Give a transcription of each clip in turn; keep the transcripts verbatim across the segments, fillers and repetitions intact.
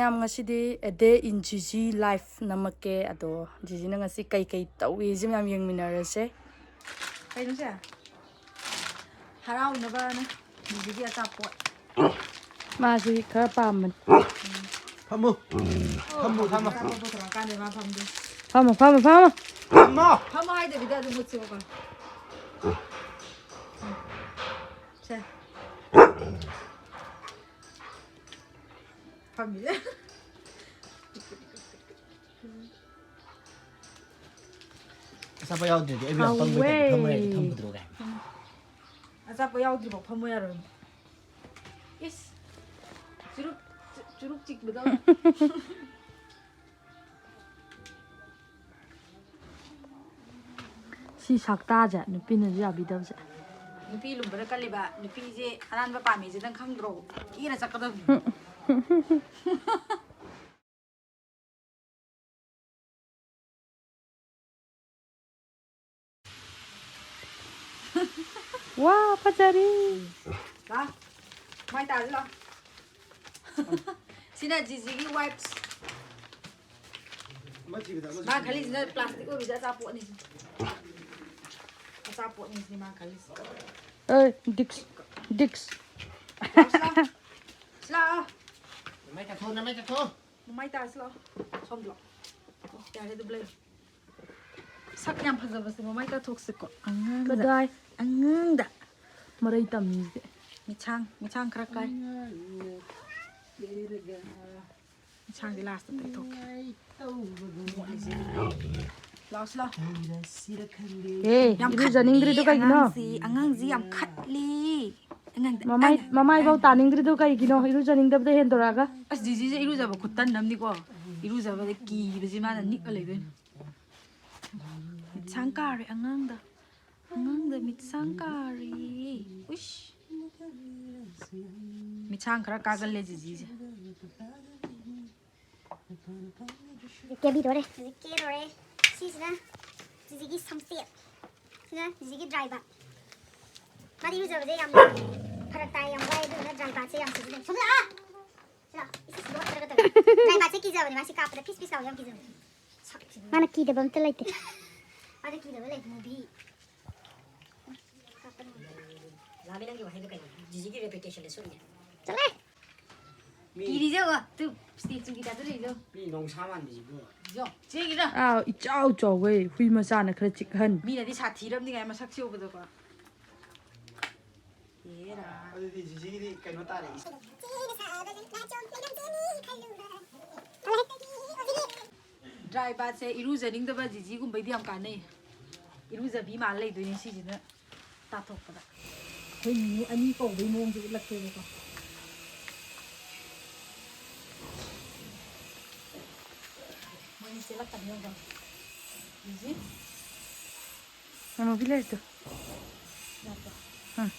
ꯃꯌꯥꯝ, ꯉꯁꯤꯗꯤ A Day in Gigi Life ꯅꯝꯃꯛꯀꯦ꯫ ꯑꯗꯣ ꯖꯤꯖꯤꯅ ꯉꯁꯤ ꯀꯩꯀꯩ ꯇꯧꯏꯁꯦ ꯃꯌꯥꯝ ꯌꯦꯡꯃꯤꯟꯅꯔꯁꯦ꯫ ꯀꯩꯅꯣꯁꯦ? ꯍꯔꯥꯎꯅꯕꯅ ꯖꯤꯖꯤꯒꯤ ꯑꯆꯥꯄꯣꯠ꯫ ꯃꯥꯁꯤ ꯈꯔ ꯄꯥꯝꯕꯅꯤ꯫ ꯐꯝꯃꯨ꯫ ꯐꯝꯃꯨ, ꯐꯝꯃꯨ꯫ ꯑꯆꯥꯄꯣꯠ ꯄꯨꯊꯣꯔꯛꯑꯀꯥꯟꯗ ꯃꯥ ꯐꯝꯗꯣꯏ꯫ ꯐꯝꯃꯨ, ꯐꯝꯃꯨ, ꯐꯝꯃꯨ꯫ ꯐꯝꯃꯣ꯫ ꯐꯝꯃꯣ ꯍꯥꯏꯗꯕꯤꯗ ꯑꯗꯨꯝ ꯃꯨꯠꯁꯦꯕꯀꯣ꯫ ꯁꯦ꯫ ꯐꯝꯃꯤꯁꯦ꯫ ꯑꯆꯥꯄꯣꯠ ꯌꯥꯎꯗ꯭ꯔꯗꯤ ꯑꯩꯕꯨ ꯌꯥꯝ ꯄꯪꯕꯩ ꯇꯥꯏꯞꯇ ꯍꯥꯎꯋꯦ꯫ ꯐꯝꯃꯨ ꯍꯥꯏꯔꯗꯤ ꯐꯝꯒꯗ꯭ꯔꯣ ꯀꯥꯏꯅ꯫ ꯑꯆꯥꯄꯣꯠ ꯌꯥꯎꯗ꯭ꯔꯤꯐꯥꯎ ꯐꯝꯃꯨ ꯌꯥꯔꯣꯏ꯫ ꯏꯁ꯫ ꯆꯨꯔꯨꯞ, ꯆꯨ-, ꯆꯨꯔꯨꯞ ꯆꯤꯛꯄꯗꯧꯅ꯫ ꯁꯤ ꯁꯛꯇꯥꯁꯦ ꯅꯨꯄꯤꯅꯁꯨ ꯌꯥꯕꯤꯗꯕꯁꯦ꯫ ꯅꯨꯄꯤ ꯂꯨꯝꯕꯅ ꯀꯜꯂꯤꯕ ꯅꯨꯄꯤꯁꯦ ꯑꯅꯥꯟꯕ ꯄꯥꯝꯃꯤꯁꯦ ꯅꯪ ꯈꯪꯗ꯭ꯔꯣ? ꯀꯦꯔ ꯆꯠꯀꯗꯕꯅꯤ꯫ ꯋꯥ, ꯐꯖꯔꯤ꯫ ꯂꯥ, ꯃꯥꯏ ꯇꯥꯁꯤ ꯂꯥ꯫ ꯁꯤꯅ ꯖꯤꯖꯤꯒꯤ wipes꯫ ꯃꯥ ꯈꯜꯂꯤꯁꯤꯅ plastic ꯑꯣꯏꯕꯁꯦ ꯑꯆꯥꯄꯣꯠꯅꯤ ꯁꯤꯅꯤ꯫ ꯑꯆꯥꯄꯣꯠꯅꯤ ꯁꯤꯅꯤ ꯃꯥ ꯈꯜꯂꯤꯁꯦ꯫ ꯑꯦ, dicks, dicks꯫ ꯂꯥꯛꯑꯣ, ꯁꯤ ꯂꯥꯛꯑꯣ꯫ ꯁꯤ ꯂꯥꯛꯑꯣ꯫ ꯅꯃꯥꯏ ꯇꯥꯊꯣꯛ, ꯅꯃꯥꯏ ꯇꯥꯊꯣꯛ꯫ ꯃꯃꯥꯏ ꯇꯥꯁꯤ ꯂꯥꯛꯑꯣ꯫ ꯁꯣꯝꯗ ꯂꯥꯛꯑꯣ꯫ ꯑꯣ, ꯌꯥꯔꯦ, ꯑꯗꯨꯝ ꯂꯩꯌꯨ꯫ ꯁꯛ ꯌꯥꯝ ꯐꯖꯕꯁꯦ ꯃꯃꯥꯏ ꯇꯥꯊꯣꯛꯁꯤꯀꯣ꯫ ꯑꯉꯥꯡꯗ꯫ ꯀꯗꯥꯏ? ꯑꯉꯥꯡꯗ꯫ ꯃꯔꯩ ꯇꯝꯃꯤꯁꯦ꯫ ꯃꯤꯠꯁꯥꯡ, ꯃꯤꯠꯁꯥꯡ ꯈꯔ ꯀꯥꯏ꯫ ꯃꯤꯠꯁꯥꯡꯁꯦ last ꯇ ꯇꯩꯊꯣꯛꯀꯦ꯫ ꯃꯣꯠꯂꯤꯁꯦ꯫ ꯂꯥꯛꯑꯣ ꯁꯤ ꯂꯥꯛꯑꯣ꯫ ꯑꯦ, ꯌꯥꯝ ꯏꯔꯨꯖꯅꯤꯡꯗ꯭ꯔꯤꯗꯣ ꯈꯠꯂꯤ ꯀꯩꯒꯤꯅꯣ? ꯑꯉꯥꯡꯁꯤ, ꯑꯉꯥꯡꯁꯤ ꯌꯥꯝ ꯈꯠꯂꯤ꯫ ꯑꯉꯥꯡꯗ-, ꯃꯃꯥꯏ, ꯑꯉꯥꯡ-, ꯃꯃꯥꯏꯐꯥꯎ ꯑꯉꯥꯡ-, ꯇꯥꯅꯤꯡꯗ꯭ꯔꯤꯗꯣ ꯀꯩꯒꯤꯅꯣ? ꯏꯔꯨꯖꯅꯤꯡꯗꯕꯗ ꯍꯦꯟꯗꯣꯔꯛꯑꯒ꯫ ꯑꯁ, ꯖꯤꯖꯤꯁꯦ ꯏꯔꯨꯖꯕ ꯈꯨꯇꯟ ꯑꯃꯅꯤꯀꯣ꯫ ꯏꯔꯨꯖꯕꯗ ꯀꯤꯕꯁꯤ ꯃꯥꯅ ꯅꯤꯛꯑ ꯂꯩꯗꯣꯏꯅꯤ꯫ ꯃꯤꯠꯁꯥꯡ ꯀꯥꯔꯦ ꯑꯉꯥꯡꯗ꯫ ꯑꯉꯥꯡꯗ ꯃꯤꯠꯁꯥꯡ ꯀꯥꯔꯦ꯫ ꯎꯏꯁ꯫ ꯃꯤꯠꯁꯥꯡ ꯈꯔ ꯀꯥꯒꯜꯂꯦ ꯖꯤꯖꯤꯁꯦ꯫ ꯀꯦꯕꯤꯗꯣꯔꯦ꯫ ꯍꯧꯖꯤꯛ ꯀꯦꯗꯣꯔꯦ꯫ ꯁꯤꯁꯤꯅ ꯖꯤꯖꯤꯒꯤ ꯁꯝꯁꯦꯠ꯫ ꯁꯤꯅ ꯖꯤꯖꯤꯒꯤ dry bath꯫ ꯃꯥꯗꯤ ꯏꯔꯨꯖꯕꯁꯦ ꯌꯥꯝ ꯐꯔꯛ ꯇꯥꯏ, ꯌꯥꯝ ꯋꯥꯏ, ꯑꯗꯨꯗꯨꯅ dry bathꯁꯦ ꯌꯥꯝ ꯁꯤꯖꯤꯟꯅꯩ꯫ ꯁꯣꯝꯗ ꯂꯥꯛꯑꯣ꯫ ꯁꯤ ꯂꯥꯛꯑꯣ꯫ ꯏꯁ, ꯏꯁ, ꯂꯣꯠꯇ꯭ꯔꯒ ꯇꯧ꯫ ꯂꯥꯏꯕꯥꯛꯁꯦ ꯀꯤꯖꯕꯅꯦ, ꯃꯥꯁꯤ ꯀꯥꯞꯄꯗ ꯐꯤꯁ ꯐꯤꯁ ꯂꯥꯎꯕ ꯌꯥꯝ ꯀꯤꯖꯕꯅꯦ꯫ ꯁꯛꯁꯤꯡꯗꯣ꯫ ꯃꯥꯅ ꯀꯤꯗꯕ ꯑꯝꯇ ꯂꯩꯇꯦ꯫ ꯃꯥꯗꯤ ꯀꯤꯗꯕ ꯂꯩ, movie꯫ ꯂꯥꯃꯤ, ꯅꯪꯒꯤ ꯋꯥꯍꯩꯗꯣ ꯀꯩꯅꯣ? ꯖꯤꯖꯤꯒꯤ reputation ꯁꯣꯛꯏꯅꯦ꯫ ꯆꯠꯂꯦ꯫ ꯃꯤ ꯀꯤꯔꯤꯁꯦ ꯌꯦꯡꯉꯣ꯫ ꯇꯨ, statue ꯒꯤ type ꯇ ꯂꯩꯔꯤꯗꯣ꯫ ꯃꯤ ꯅꯣꯡꯁꯥ ꯃꯥꯟꯕꯁꯤꯕꯨ꯫ ꯌꯣ, ꯆꯦꯒꯤꯔ? ꯑꯥ, ꯏꯆꯥꯎ ꯆꯥꯎꯋꯦ꯫ ꯍꯨꯏ ꯃꯆꯥꯅ ꯈꯔ ꯆꯤꯛꯍꯟ꯫ ꯃꯤꯅꯗꯤ ꯁꯥꯊꯤꯔꯝꯅꯤꯉꯥꯏ ꯃꯁꯛꯁꯦ ꯎꯕꯗꯀꯣ꯫ ꯑꯦꯔꯥ꯫ ꯑꯗꯨꯗꯤ ꯖꯤꯖꯤꯒꯤꯗꯤ ꯀꯩꯅꯣ ꯇꯥꯔꯦ꯫ Dry bath ꯁꯦ ꯏꯔꯨꯖꯅꯤꯡꯗꯕ ꯖꯤꯖꯤꯒꯨꯝꯕꯩꯗꯤ ꯌꯥꯝ ꯀꯥꯟꯅꯩ꯫ ꯏꯔꯨꯖꯕꯤ ꯃꯥꯜꯂ ꯂꯩꯗꯣꯏꯅꯦ ꯁꯤꯁꯤꯅ ꯇꯥꯊꯣꯛꯄꯗ꯫ ꯑꯩꯈꯣꯏ ꯅꯤꯅꯤ ꯑꯅꯤ ꯀꯧꯕꯩ ꯃꯑꯣꯡꯁꯦ ꯎꯠꯂꯛꯀꯦꯕꯀꯣ꯫ ꯃꯣꯏꯅꯤ ꯆꯦꯜꯂꯛꯀꯅꯤ ꯌꯦꯡꯉꯣ꯫ ꯖꯤꯖꯤ꯫ ꯃꯃꯥ ꯚꯤꯂꯦꯖꯇꯣ꯫ ꯂꯥꯛꯄ꯭ꯔꯣ? ꯎꯝ꯫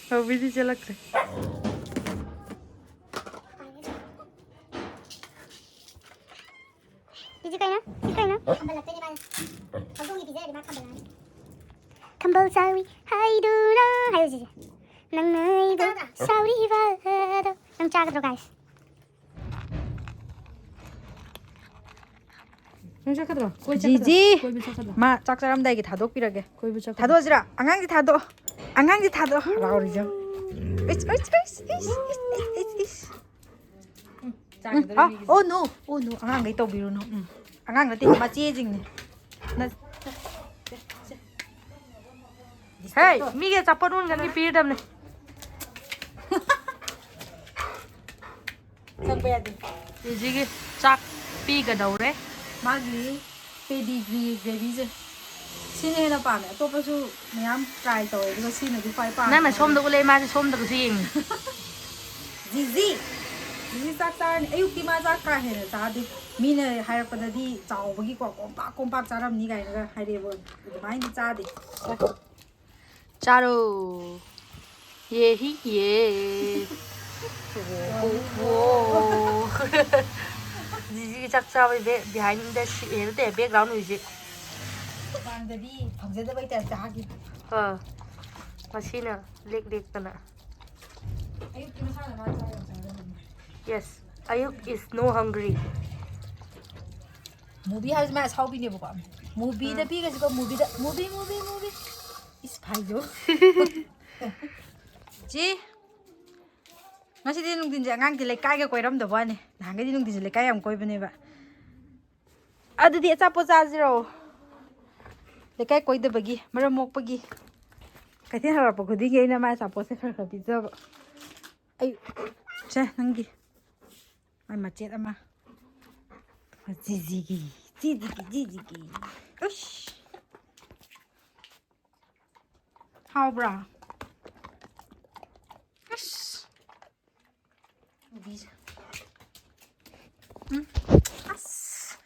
ꯍꯧꯕꯤꯗꯤ ꯆꯦꯜꯂꯛꯇ꯭ꯔꯦ꯫ ꯁꯤꯁꯦ ꯀꯩꯅꯣ? ꯁꯤ ꯀꯩꯅꯣ? ꯈꯝꯕꯜꯂꯛꯇꯣꯏꯅꯦ ꯃꯥꯁꯦ꯫ ꯍꯧꯗꯣꯡꯒꯤ ꯄꯤꯖꯔꯗꯤ ꯃꯥ ꯈꯝꯕꯜꯂꯛꯑꯅꯤ꯫ ꯈꯝꯕꯜ ꯆꯥꯎꯏ ꯍꯥꯏꯗꯨꯅ ꯍꯥꯏꯌꯨ ꯁꯤꯁꯦ꯫ ꯅꯪꯅ ꯑꯩꯕꯨ ꯆꯥꯒꯗ꯭ꯔꯥ? ꯁꯥꯎꯔꯤꯕ ꯑꯗꯣ꯫ ꯅꯪ ꯆꯥꯒꯗ꯭ꯔꯣ, guys? ꯅꯪ ꯆꯠꯀꯗ꯭ꯔꯣ? ꯀꯣꯏ ꯆꯠꯀꯗ꯭ꯔꯣ? ꯖꯤꯖꯤ! ꯀꯣꯏꯕ ꯆꯠꯀꯗ꯭ꯔꯣ? ꯃꯥ ꯆꯥꯛ ꯆꯥꯔꯝꯗꯥꯏꯒꯤ ꯊꯥꯗꯣꯛꯄꯤꯔꯒꯦ꯫ ꯀꯣꯏꯕ ꯆꯠꯀꯗ꯭ꯔꯣ? ꯊꯥꯗꯣꯛꯑꯁꯤꯔꯥ? ꯑꯉꯥꯡꯁꯦ ꯊꯥꯗꯣꯛꯑꯣ꯫ ꯑꯉꯥꯡꯁꯦ ꯊꯥꯗꯣꯛꯑꯣ꯫ ꯍꯔꯥꯎꯔꯤꯁꯦ ꯌꯦꯡꯉꯨ꯫ ꯏꯁ, ꯏꯁ, ꯏꯁ꯫ ꯎꯝ, ꯆꯥꯈꯤꯗꯣꯔꯦ ꯑꯥ, ꯃꯤꯒꯤꯁꯦ꯫ Oh no, oh no, ꯑꯉꯥꯡꯈꯩ ꯇꯧꯕꯤꯔꯨꯅꯨ꯫ ꯎꯝ꯫ ꯑꯉꯥꯡ ꯅꯠꯇꯦ, ꯃꯆꯦꯁꯤꯡꯅꯦ꯫ ꯅ-, ꯁꯦ, ꯁꯦ, ꯁꯦ꯫ ꯍꯦ, ꯃꯤꯒꯤ ꯑꯆꯥꯄꯣꯠ ꯎꯟꯒꯅꯤ ꯄꯤꯔꯗꯕꯅꯦ꯫ ꯆꯪꯕ ꯌꯥꯗꯦ꯫ ꯖꯤꯖꯤꯒꯤ ꯆꯥꯛ ꯄꯤꯒꯗꯧꯔꯦ꯫ ꯃꯥꯒꯤ pedigree baby ꯁꯦ꯫ ꯁꯤꯅ ꯍꯦꯟꯅ ꯄꯥꯝꯃꯦ꯫ ꯑꯇꯣꯞꯄꯁꯨ ꯃꯌꯥꯝ try ꯇꯧꯋꯦ, ꯑꯗꯨꯒ ꯁꯤꯅꯗꯤ ꯈ꯭ꯋꯥꯏ ꯄꯥꯝꯃꯦ꯫ ꯅꯪꯅ ꯁꯣꯝꯗ ꯎꯠꯂꯦ, ꯃꯥꯁꯦ ꯁꯣꯝꯗꯒꯁꯨ ꯌꯦꯡꯉꯤ꯫ ꯖꯤꯖꯤ! ꯖꯤꯖꯤ ꯆꯥꯛ ꯆꯥꯔꯅꯤ꯫ ꯑꯌꯨꯛꯇꯤ ꯃꯥ ꯆꯥꯛ ꯀꯥ ꯍꯦꯟꯅ ꯆꯥꯗꯦ꯫ ꯃꯤꯅ ꯍꯥꯏꯔꯛꯄꯗꯗꯤ ꯆꯥꯎꯕꯒꯤꯀꯣ ꯀꯣꯝꯄꯥꯛ ꯀꯣꯝꯄꯥꯛ ꯆꯥꯔꯝꯅꯤ ꯀꯥꯏꯅꯒ ꯍꯥꯏꯔꯛꯑꯦꯕ꯫ ꯑꯗꯨꯃꯥꯏꯅꯗꯤ ꯆꯥꯗꯦ꯫ ꯆꯥꯔꯣ꯫ ꯌꯦ ꯍꯤ ꯌꯦ꯫ ꯑꯣ, ꯑꯣ, ꯑꯣ꯫ ꯖꯤꯖꯤꯒꯤ ꯆꯥꯛ ꯆꯥꯕꯩ ꯕꯦ-, behind the scene, ꯑꯦ, ꯅꯠꯇꯦ, background music꯫ ꯃꯃꯥꯡꯗꯗꯤ ꯐꯪꯖꯗꯕꯩ type ꯇ ꯍꯥꯞꯈꯤꯕ꯫ ꯑꯥ꯫ ꯉꯁꯤꯅ ꯂꯦꯛ ꯂꯦꯛꯇꯅ꯫ ꯑꯌꯨꯛꯀꯤ ꯃꯁꯥꯅ ꯃꯥ ꯆꯥ ꯌꯥꯝ ꯆꯥꯒꯟꯕꯅꯦ꯫ Yes, ꯑꯌꯨꯛ is no hungry. ꯃꯨꯚꯤ ꯍꯥꯏꯁꯦ ꯃꯥ ꯑꯁꯥꯎꯕꯤꯅꯦꯕꯀꯣ꯫ ꯃꯨꯚꯤꯗ ꯄꯤꯒꯁꯤꯀꯣ, ꯃꯨꯚꯤꯗ, ꯃꯨꯚꯤ, ꯃꯨꯚꯤ, ꯃꯨꯚꯤ꯫ ꯏꯁ, ꯐꯥꯏꯖꯣ꯫ ꯆꯤ, ꯉꯁꯤꯗꯤ ꯅꯨꯡꯊꯤꯟꯁꯦ ꯑꯉꯥꯡꯗꯤ ꯂꯩꯀꯥꯏꯒ ꯀꯣꯏꯔꯝꯗꯕ ꯋꯥꯅꯤ꯫ ꯅꯍꯥꯟꯒꯩꯗꯤ ꯅꯨꯡꯊꯤꯟꯁꯦ ꯂꯩꯀꯥꯏ ꯌꯥꯝ ꯀꯣꯏꯕꯅꯦꯕ꯫ ꯑꯗꯨꯗꯤ ꯑꯆꯥꯄꯣꯠ ꯆꯥꯁꯤꯔꯣ? ꯂꯩꯀꯥꯏ ꯀꯣꯏꯗꯕꯒꯤ, ꯃꯔꯝ ꯃꯣꯛꯄꯒꯤ꯫ ꯀꯩꯊꯦꯜ ꯍꯜꯂꯛꯄ ꯈꯨꯗꯤꯡꯒꯤ ꯑꯩꯅ ꯃꯥꯏ ꯑꯆꯥꯄꯣꯠꯁꯦ ꯈꯔ ꯈꯔ ꯄꯤꯖꯕ꯫ ꯑꯩ, ꯁꯦ, ꯅꯪꯒꯤ꯫ ꯃꯥꯏ ꯃꯆꯦꯠ ꯑꯃ꯫ ꯖꯤꯖꯤꯒꯤ, ꯖꯤꯖꯤꯒꯤ, ꯖꯤꯖꯤꯒꯤ꯫ ꯎꯁ꯫ ꯍꯥꯎꯕ꯭ꯔꯥ? ꯑꯁ꯫ ꯃꯨꯚꯤꯁꯦ꯫ ꯎꯝ꯫ ꯑꯁ꯫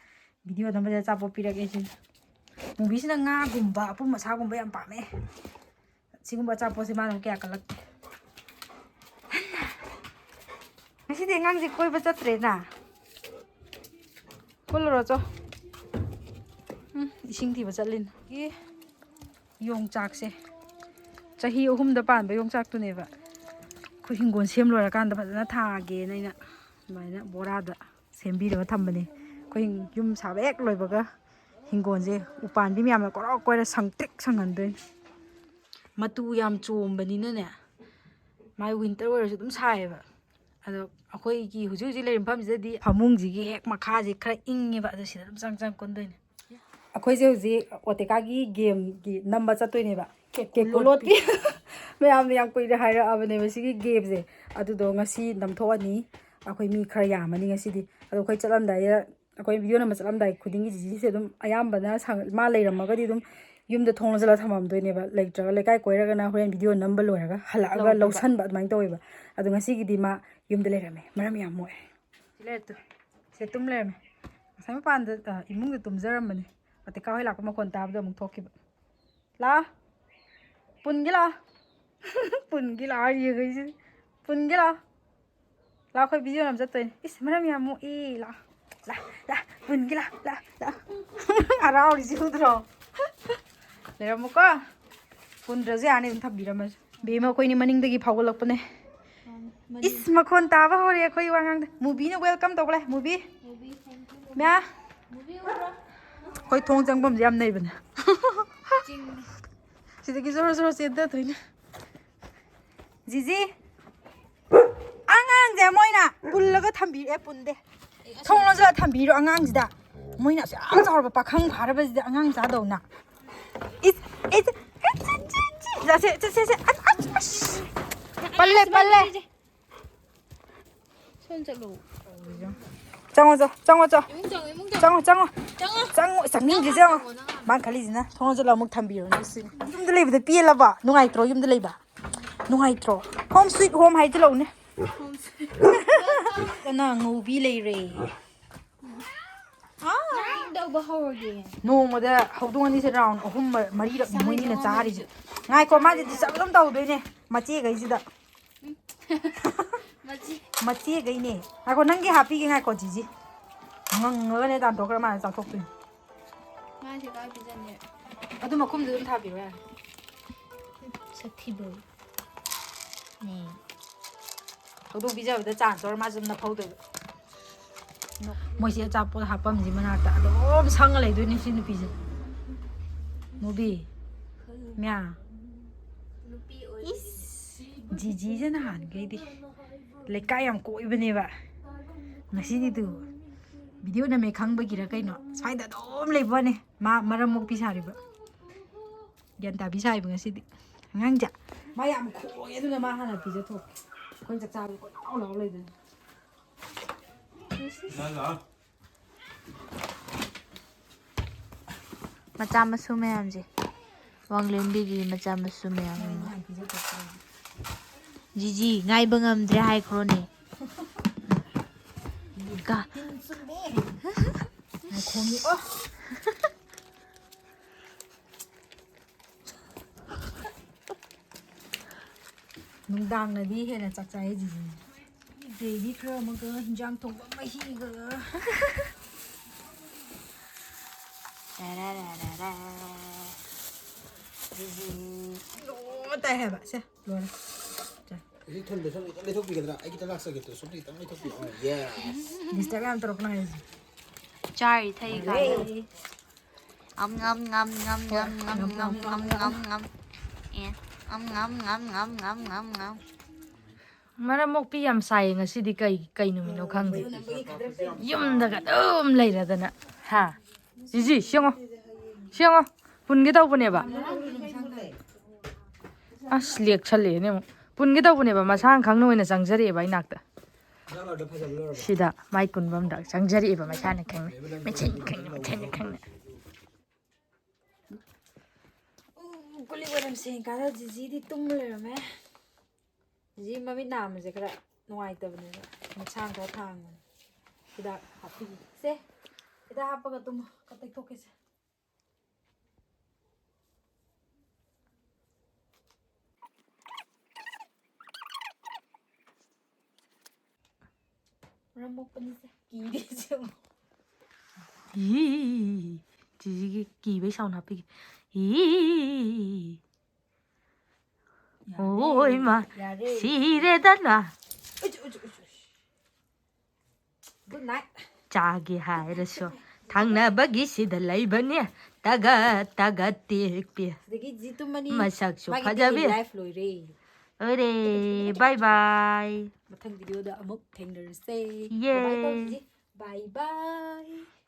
ꯚꯤꯗꯤꯑꯣ ꯅꯝꯕꯁꯦ ꯑꯆꯥꯄꯣꯠ ꯄꯤꯔꯛꯑꯦ ꯁꯤꯅ꯫ ꯃꯨꯚꯤꯁꯤꯅ ꯉꯥꯒꯨꯝꯕ, ꯑꯄꯨꯝ ꯑꯁꯥꯒꯨꯝꯕ ꯌꯥꯝ ꯄꯥꯝꯃꯦ꯫ ꯁꯤꯒꯨꯝꯕ ꯑꯆꯥꯄꯣꯠꯁꯦ ꯃꯥꯅ ꯑꯃꯨꯛ ꯀꯌꯥ ꯀꯜꯂꯛꯇꯦ꯫ ꯉꯁꯤꯗꯤ ꯑꯉꯥꯡꯁꯦ ꯀꯣꯏꯕ ꯆꯠꯇ꯭ꯔꯦꯅ꯫ ꯀꯨꯜꯂꯨꯔꯣ ꯆꯣ꯫ ꯎꯝ, ꯏꯁꯤꯡ ꯊꯤꯕ ꯆꯠꯂꯤꯅꯦ꯫ ꯌꯣꯡꯆꯥꯛꯁꯦ ꯆꯍꯤ ꯑꯍꯨꯝꯗ ꯄꯥꯟꯕ ꯌꯣꯡꯆꯥꯛꯇꯨꯅꯦꯕ꯫ ꯑꯩꯈꯣꯏ ꯍꯤꯡꯒꯣꯜ ꯁꯦꯝ ꯂꯣꯏꯔꯀꯥꯟꯗ ꯐꯖꯅ ꯊꯥꯒꯦꯅ ꯑꯩꯅ ꯑꯗꯨꯃꯥꯏꯅ ꯕꯣꯔꯥꯗ ꯁꯦꯝꯕꯤꯔꯒ ꯊꯝꯕꯅꯦ꯫ ꯑꯩꯈꯣꯏ ꯌꯨꯝ ꯁꯥꯕ ꯍꯦꯛ ꯂꯣꯏꯕꯒ ꯍꯤꯡꯒꯣꯜꯁꯦ ꯎꯄꯥꯟꯕꯤ ꯃꯌꯥꯝꯅ ꯀꯣꯔꯣꯛ ꯀꯣꯏꯔ ꯁꯪꯇ꯭ꯔꯤꯛ ꯁꯪꯍꯟꯗꯣꯏꯅꯦ꯫ ꯃꯇꯨ ꯌꯥꯝ ꯆꯣꯝꯕꯅꯤꯅꯅꯦ, ꯃꯥꯏ ꯋꯤꯟꯇꯔ ꯑꯣꯏꯔꯁꯨ ꯑꯗꯨꯝ ꯁꯥꯏꯌꯦꯕ꯫ ꯑꯗꯣ ꯑꯩꯈꯣꯏꯒꯤ ꯍꯧꯖꯤꯛ ꯍꯧꯖꯤꯛ ꯂꯩꯔꯤꯕ ꯃꯐꯝꯁꯤꯗꯗꯤ ꯐꯃꯨꯡꯁꯤꯒꯤ ꯍꯦꯛ ꯃꯈꯥꯁꯦ ꯈꯔ ꯏꯪꯉꯦꯕ, ꯑꯗꯣ ꯁꯤꯗ ꯑꯗꯨꯝ ꯆꯪ ꯆꯪ ꯀꯨꯟꯗꯣꯏꯅꯦ꯫ ꯑꯩꯈꯣꯏꯁꯦ ꯍꯧꯖꯤꯛ ꯑꯣꯇꯦꯀꯥꯒꯤ ꯒꯦꯝꯒꯤ ꯅꯝꯕ ꯆꯠꯇꯣꯏꯅꯦꯕ꯫ ꯀꯦꯀꯨꯂꯣꯠꯀꯤ꯫ ꯃꯌꯥꯝꯅ ꯌꯥꯝ ꯀꯨꯏꯅ ꯍꯥꯏꯔꯛꯑꯕꯅꯦꯕ ꯁꯤꯒꯤ ꯒꯦꯝꯁꯦ꯫ ꯑꯗꯨꯗꯣ ꯉꯁꯤ ꯅꯝꯊꯣꯛꯑꯅꯤ꯫ ꯑꯩꯈꯣꯏ ꯃꯤ ꯈꯔ ꯌꯥꯝꯃꯅꯤ ꯉꯁꯤꯗꯤ꯫ ꯑꯗꯣ ꯑꯩꯈꯣꯏ ꯆꯠꯂꯝꯗꯥꯏꯗ, ꯑꯩꯈꯣꯏ ꯚꯤꯗꯤꯑꯣ ꯅꯝꯕ ꯆꯠꯂꯝꯗꯥꯏ ꯈꯨꯗꯤꯡꯒꯤ ꯖꯤꯖꯤꯁꯦ ꯑꯗꯨꯝ ꯑꯌꯥꯝꯕꯅ ꯁꯪ-, ꯃꯥ ꯂꯩꯔꯝꯃꯒꯗꯤ ꯑꯗꯨꯝ ꯌꯨꯝꯗ ꯊꯣꯡ ꯂꯣꯟꯁꯤꯜꯂꯒ ꯊꯝꯃꯝꯗꯣꯏꯅꯦꯕ꯫ ꯂꯩꯇ꯭ꯔꯒ ꯂꯩꯀꯥꯏ ꯀꯣꯏꯔꯒꯅ ꯍꯣꯔꯦꯟ ꯚꯤꯗꯤꯑꯣ ꯅꯝꯕ ꯂꯣꯏꯔꯒ ꯍꯜꯂꯛꯑꯒ ꯂꯧꯗꯣꯏꯕ꯫ ꯂꯧꯁꯟꯕ ꯑꯗꯨꯃꯥꯏꯅ ꯇꯧꯋꯦꯕ꯫ ꯑꯗꯣ ꯉꯁꯤꯒꯤꯗꯤ ꯃꯥ ꯌꯨꯝꯗ ꯂꯩꯔꯝꯃꯦ, ꯃꯔꯝ ꯌꯥꯝ ꯃꯣꯛꯑꯦ꯫ ꯁꯤ ꯂꯩꯔꯦ ꯇꯨ꯫ ꯁꯦ ꯇꯨꯝ ꯂꯩꯔꯝꯃꯦ꯫ ꯉꯁꯥꯏ ꯃꯄꯥꯟꯗ, ꯑ, ꯏꯃꯨꯡꯗ ꯇꯨꯝꯖꯔꯝꯕꯅꯦ꯫ ꯑꯇꯩ ꯀꯥ ꯍꯣꯏ ꯂꯥꯛꯄ ꯃꯈꯣꯟ ꯇꯥꯕꯗꯣ ꯑꯃꯨꯛ ꯊꯣꯛꯈꯤꯕ꯫ ꯂꯥ꯫ ꯄꯨꯟꯒꯤ ꯂꯥ꯫ ꯄꯨꯟꯒꯤ ꯂꯥ ꯌꯦꯡꯉꯛꯏꯁꯦ꯫ ꯄꯨꯟꯒꯤ ꯂꯥ꯫ ꯂꯥ, ꯑꯩꯈꯣꯏ ꯚꯤꯗꯤꯑꯣ ꯅꯝ ꯆꯠꯇꯣꯏꯅꯦ꯫ ꯏꯁ, ꯃꯔꯝ ꯌꯥꯝ ꯃꯣꯛꯏ꯫ ꯂꯥ꯫ ꯂꯥ, ꯂꯥ, ꯄꯨꯟꯒꯤ ꯂꯥ, ꯂꯥ, ꯂꯥ꯫ ꯍꯔꯥꯎꯔꯤꯁꯤ ꯎꯗ꯭ꯔꯣ? ꯂꯩꯔꯝꯃꯨꯀꯣ꯫ ꯄꯨꯟꯗ꯭ꯔꯁꯨ ꯌꯥꯅꯤ, ꯑꯗꯨꯝ ꯊꯝꯕꯤꯔꯝꯃꯁꯦ꯫ ꯕꯦꯝꯃ, ꯑꯩꯈꯣꯏꯅꯤ ꯃꯅꯤꯡꯗꯒꯤ ꯐꯥꯎꯒꯠꯂꯛꯄꯅꯦ꯫ ꯏꯁ, ꯃꯈꯣꯟ ꯇꯥꯕ ꯍꯧꯔꯦ ꯑꯩꯈꯣꯏ ꯋꯥꯉꯥꯡꯗ꯫ ꯃꯨꯕꯤꯅ welcome ꯇꯧꯕ ꯂꯥꯛꯑꯦ, ꯃꯨꯕꯤ꯫ ꯃꯨꯕꯤ, thank you꯫ ꯃꯌꯥ꯫ ꯃꯨꯕꯤ ꯎꯕ꯭ꯔꯣ? ꯑꯩꯈꯣꯏ ꯊꯣꯡ ꯆꯪꯐꯝꯁꯦ ꯌꯥꯝ ꯅꯩꯕꯅꯦ꯫ ꯆꯤꯡꯅꯤ꯫ ꯁꯤꯗꯒꯤ ꯖꯣꯔꯣ ꯖꯣꯔꯣ ꯆꯦꯟꯊꯗꯣꯏꯅꯦ꯫ ꯖꯤꯖꯤ, ꯑꯉꯥꯡꯁꯦ ꯃꯣꯏꯅ ꯄꯨꯜꯂꯒ ꯊꯝꯕꯤꯔꯦ, ꯄꯨꯟꯗꯦ꯫ ꯊꯣꯡ ꯂꯣꯟꯁꯤꯜꯂ ꯊꯝꯕꯤꯔꯣ ꯑꯉꯥꯡꯁꯤꯗ꯫ ꯃꯣꯏꯅ ꯑꯁꯨꯛ ꯌꯥꯝ ꯆꯥꯎꯔꯕ ꯄꯥꯈꯪ ꯐꯥꯔꯕꯁꯤꯗ ꯑꯉꯥꯡ ꯆꯥꯗꯧꯅ꯫ ꯏꯁ, ꯏꯁ, ꯆꯠꯁꯦ, ꯆꯠꯁꯦ, ꯆꯠꯁꯦ꯫ ꯑꯁ, ꯑꯁ, ꯑꯁ꯫ ꯄꯜꯂꯦ, ꯄꯜꯂꯦ꯫ ꯁꯣꯝ ꯆꯠꯂꯣ꯫ ꯆꯪꯉꯣ, ꯆꯣ, ꯆꯪꯉꯣ, ꯆꯣ꯫ ꯏꯃꯨꯡ ꯆꯪꯉꯣ, ꯏꯃꯨꯡ ꯆꯪꯉꯣ꯫ ꯆꯪꯉꯣ, ꯆꯪꯉꯣ꯫ ꯆꯪꯉꯣ, ꯆꯪꯅꯤꯡꯗ꯭ꯔꯤꯁꯦ ꯌꯦꯡꯉꯣ꯫ ꯅꯪ ꯍꯥꯟꯅ ꯆꯪꯉꯣ, ꯅꯪ ꯍꯥꯟꯅ꯫ ꯃꯥ ꯈꯜꯂꯤꯁꯤꯅ ꯊꯣꯡ ꯂꯣꯟꯁꯤꯜꯂ ꯑꯃꯨꯛ ꯊꯝꯕꯤꯔꯣꯅꯦ ꯁꯤꯅꯤ꯫ ꯌꯨꯝꯗ ꯂꯩꯕꯗ ꯄꯦꯜꯂꯕ? ꯅꯨꯡꯉꯥꯏꯇ꯭ꯔꯣ? ꯌꯨꯝꯗ ꯂꯩꯕ? ꯅꯨꯡꯉꯥꯏꯇ꯭ꯔꯣ? Home sweet home ꯍꯥꯏꯖꯤꯜꯂꯛꯎꯅꯦ꯫ ꯀꯅꯥ ꯉꯧꯕꯤ ꯂꯩꯔꯦ? ꯉꯔꯥꯡ ꯇꯧꯕ ꯍꯧꯔꯒꯦ꯫ ꯅꯣꯡꯃꯗ ꯍꯧꯗꯣꯡ ꯑꯅꯤꯁꯦ round ꯑꯍꯨꯝ ꯃ-, ꯃꯔꯤꯔꯛꯅꯤ ꯃꯣꯏꯅꯤꯅ ꯆꯥꯔꯤꯁꯦ꯫ ꯉꯥꯏꯈꯣ, ꯃꯥꯁꯦ disturb ꯑꯗꯨꯝ ꯇꯧꯗꯣꯏꯅꯦ ꯃꯆꯦꯈꯩꯁꯤꯗ꯫ ꯃꯆꯦ꯫ ꯃꯆꯦꯈꯩꯅꯦ꯫ ꯉꯥꯏꯈꯣ, ꯅꯪꯒꯤ ꯍꯥꯞꯄꯤꯒꯦ, ꯉꯥꯏꯈꯣ, ꯖꯤꯖꯤ꯫ ꯉꯪꯉꯒꯅꯦ ꯇꯥꯟꯊꯣꯛꯈ꯭ꯔ ꯃꯥꯅ ꯆꯥꯊꯣꯛꯇꯣꯏꯅꯦ꯫ ꯃꯥꯁꯦ ꯀꯥꯏ ꯄꯤꯖꯅꯤ? ꯑꯗꯨ ꯃꯈꯨꯝꯗꯨ ꯑꯗꯨꯝ ꯊꯥꯕꯤꯔꯣ ꯌꯥꯔꯦ꯫ ꯁꯛꯊꯤꯕꯧ꯫ ꯅꯦ꯫ ꯍꯧꯗꯣꯡ ꯄꯤꯖꯕꯗ ꯆꯥꯟꯁ ꯇꯧꯔ ꯃꯥꯁꯨ ꯑꯗꯨꯝ ꯅꯐꯧꯗꯣꯏꯕ꯫ ꯃꯣꯏꯁꯦ ꯑꯆꯥꯄꯣꯠ ꯍꯥꯞꯄꯝꯁꯤ ꯃꯅꯥꯛꯇ ꯑꯗꯨꯝ ꯁꯪꯉ ꯂꯩꯗꯣꯏꯅꯦ ꯁꯤ ꯅꯨꯄꯤꯁꯦ꯫ ꯃꯨꯕꯤ꯫ ꯃꯌꯥ꯫ ꯅꯨꯄꯤ ꯑꯣꯏꯕꯒꯤ꯫ ꯏꯁ꯫ ꯖꯤꯖꯤꯁꯦ ꯅꯍꯥꯟꯈꯩꯗꯤ ꯂꯩꯀꯥꯏ ꯌꯥꯝ ꯀꯣꯏꯕꯅꯦꯕ꯫ ꯉꯁꯤꯗꯤ ꯇꯨ video ꯅꯝꯃꯦ ꯈꯪꯕꯒꯤꯔ ꯀꯩꯅꯣ ꯁ꯭ꯋꯥꯏꯗ ꯑꯗꯨꯝ ꯂꯩꯕ ꯋꯥꯅꯦ꯫ ꯃꯥ ꯃꯔꯝ ꯃꯣꯛꯄꯤ ꯁꯥꯔꯤꯕ꯫ ꯒ꯭ꯌꯥꯟ ꯇꯥꯕꯤ ꯁꯥꯏꯕ ꯉꯁꯤꯗꯤ ꯑꯉꯥꯡꯁꯦ꯫ ꯃꯥ ꯌꯥꯝ ꯈꯣꯡꯉꯦ, ꯑꯗꯨꯅ ꯃꯥ ꯍꯥꯟꯅ ꯄꯤꯖꯊꯣꯛꯀꯦ꯫ ꯑꯩꯈꯣꯏꯅ ꯆꯥꯛ ꯆꯥꯕꯗꯤ ꯀꯣꯏꯂꯥꯎ ꯂꯥꯎ ꯂꯩꯗꯅ꯫ ꯃꯆꯥ ꯃꯁꯨ ꯃꯌꯥꯝꯁꯦ, ꯋꯥꯡꯂꯦꯟꯕꯤꯒꯤ ꯃꯆꯥ ꯃꯁꯨ ꯃꯌꯥꯝ ꯑꯃ꯫ ꯖꯤꯖꯤ, ꯉꯥꯏꯕ ꯉꯝꯗ꯭ꯔꯦ ꯍꯥꯏꯈ꯭ꯔꯣꯅꯦ꯫ ꯀ- ꯅꯨꯡꯗꯥꯡꯅꯗꯤ ꯍꯦꯟꯅ ꯆꯥꯛ ꯆꯥꯏ ꯖꯤꯖꯤ꯫ Gravy ꯈꯔ ꯑꯃꯒ, ꯍꯤꯟꯖꯥꯡ ꯊꯣꯡꯕ ꯃꯍꯤꯒ꯫ ꯇꯔꯥꯔꯥꯔꯥ꯫ ꯂꯣꯏ ꯇꯥꯏ ꯍꯥꯏꯕ꯫ ꯁꯦ, ꯂꯣꯏꯔꯦ꯫ ꯍꯧꯖꯤꯛ ꯊꯨꯟꯗ ꯁꯨꯝ ꯈꯤꯇꯪ ꯂꯩꯊꯣꯛꯄꯤꯒꯗ꯭ꯔꯥ? ꯑꯩ ꯈꯤꯇꯪ ꯂꯥꯛꯆꯒꯦ ꯇꯨ꯫ ꯁꯨꯝ ꯈꯤꯇꯪ ꯂꯩꯊꯣꯛꯄꯤꯌꯣ꯫ ꯑꯣ, yes꯫ Disturb ꯌꯥꯝ ꯇꯧꯔꯛꯀꯅꯣ ꯍꯥꯏꯁꯦ꯫ ꯆꯥꯔꯤ ꯊꯛꯏ ꯀꯥꯏꯅ꯫ ꯌꯥꯔꯦ꯫ ꯑꯝ ꯉꯝ ꯉꯝ ꯉꯝ ꯉꯝ ꯉꯝ ꯉꯝ ꯉꯝ ꯉꯝ ꯉꯝ꯫ ꯑꯦ꯫ ꯑꯝ ꯉꯝ ꯉꯝ ꯉꯝ ꯉꯝ ꯉꯝ ꯉꯝ꯫ ꯃꯔꯝ ꯃꯣꯛꯄꯤ ꯌꯥꯝ ꯁꯥꯏꯌꯦ ꯉꯁꯤꯗꯤ꯫ ꯀꯩ, ꯀꯩ ꯅꯨꯃꯤꯠꯅꯣ ꯈꯪꯗꯦ꯫ ꯌꯨꯝꯗꯒ ꯑꯗꯨꯝ ꯂꯩꯔꯗꯅ꯫ ꯍꯥ? ꯖꯤꯖꯤ, ꯁꯤ ꯌꯦꯡꯉꯣ꯫ ꯁꯤ ꯌꯦꯡꯉꯣ꯫ ꯄꯨꯟꯒꯦ ꯇꯧꯕꯅꯦꯕ꯫ ꯑꯁ, ꯂꯦꯛꯁꯜꯂꯛꯑꯦꯅꯦ ꯑꯃꯨꯛ꯫ ꯄꯨꯟꯒꯦ ꯇꯧꯕꯅꯦꯕ, ꯃꯁꯥꯅ ꯈꯪꯅ ꯑꯣꯏꯅ ꯆꯪꯖꯔꯛꯑꯦꯕ ꯑꯩ ꯅꯥꯛꯇ꯫ ꯁꯤꯗ ꯃꯥꯏ ꯀꯨꯟꯕꯝꯗ ꯆꯪꯖꯔꯛꯑꯦꯕ, ꯃꯁꯥꯅ ꯈꯪꯅ꯫ ꯃꯁꯥꯅ ꯈꯪꯅ, ꯃꯁꯥꯅ ꯈꯪꯅ꯫ ꯎ, ꯀꯣꯜ ꯂꯤꯛ ꯋꯥꯏꯔꯝ ꯁꯦꯡ ꯀꯥꯟꯗ ꯖꯤꯖꯤꯗꯤ ꯇꯨꯝ ꯂꯩꯔꯝꯃꯦ꯫ ꯖꯤꯖꯤ ꯃꯃꯤꯠ ꯅꯥꯝꯃꯁꯦ ꯈꯔ ꯅꯨꯡꯉꯥꯏꯇꯕꯅꯦꯕ, ꯃꯁꯥꯅ ꯈꯔ ꯊꯥꯡꯕꯅꯦ꯫ ꯍꯤꯗꯥꯛ ꯍꯥꯞꯄꯤꯒꯦ꯫ ꯁꯦ, ꯍꯤꯗꯥꯛ ꯍꯥꯞꯄꯒ ꯇꯨꯝꯃꯣ, ꯈꯔ ꯇꯩꯊꯣꯛꯀꯦꯁꯦ꯫ ꯃꯔꯝ ꯃꯣꯛꯄꯅꯤꯁꯦ꯫ ꯀꯤꯔꯦꯁꯦ ꯑꯃꯨꯛ꯫ E, ꯆꯤꯆꯤꯒꯤ ꯀꯤꯕꯩ sound ꯍꯥꯞꯄꯤꯒꯦ꯫ ꯏ꯫ ꯌꯥꯔꯦ, ꯑꯣꯏ ꯃꯥ, ꯌꯥꯔꯦ꯫ ꯁꯤꯔꯦꯗꯅ꯫ ꯎꯏꯁ, ꯎꯏꯁ, ꯎꯏꯁ, ꯎꯏꯁ꯫ Good night꯫ ꯆꯥꯒꯦ ꯍꯥꯏꯔꯁꯨ ꯊꯪꯅꯕꯒꯤꯁꯤꯗ ꯂꯩꯕꯅꯦ꯫ ꯇꯒꯠ ꯇꯒꯠ ꯇꯦꯛꯄꯤ꯫ ꯁꯤꯗꯒꯤ ꯖꯤ ꯇꯨꯝꯃꯅꯤ꯫ ꯃꯁꯛꯁꯨ ꯃꯥꯒꯤ ꯐꯖꯕꯤ꯫ Daily life ꯂꯣꯏꯔꯦ꯫ ꯂꯣꯏꯔꯦ꯫ Bye bye꯫ ꯃꯊꯪ video ꯗ ꯑꯃꯨꯛ ꯊꯦꯡꯅꯔꯁꯦ꯫ ꯌꯦ꯫ Bye bye ꯇꯧꯁꯤ꯫ Bye bye꯫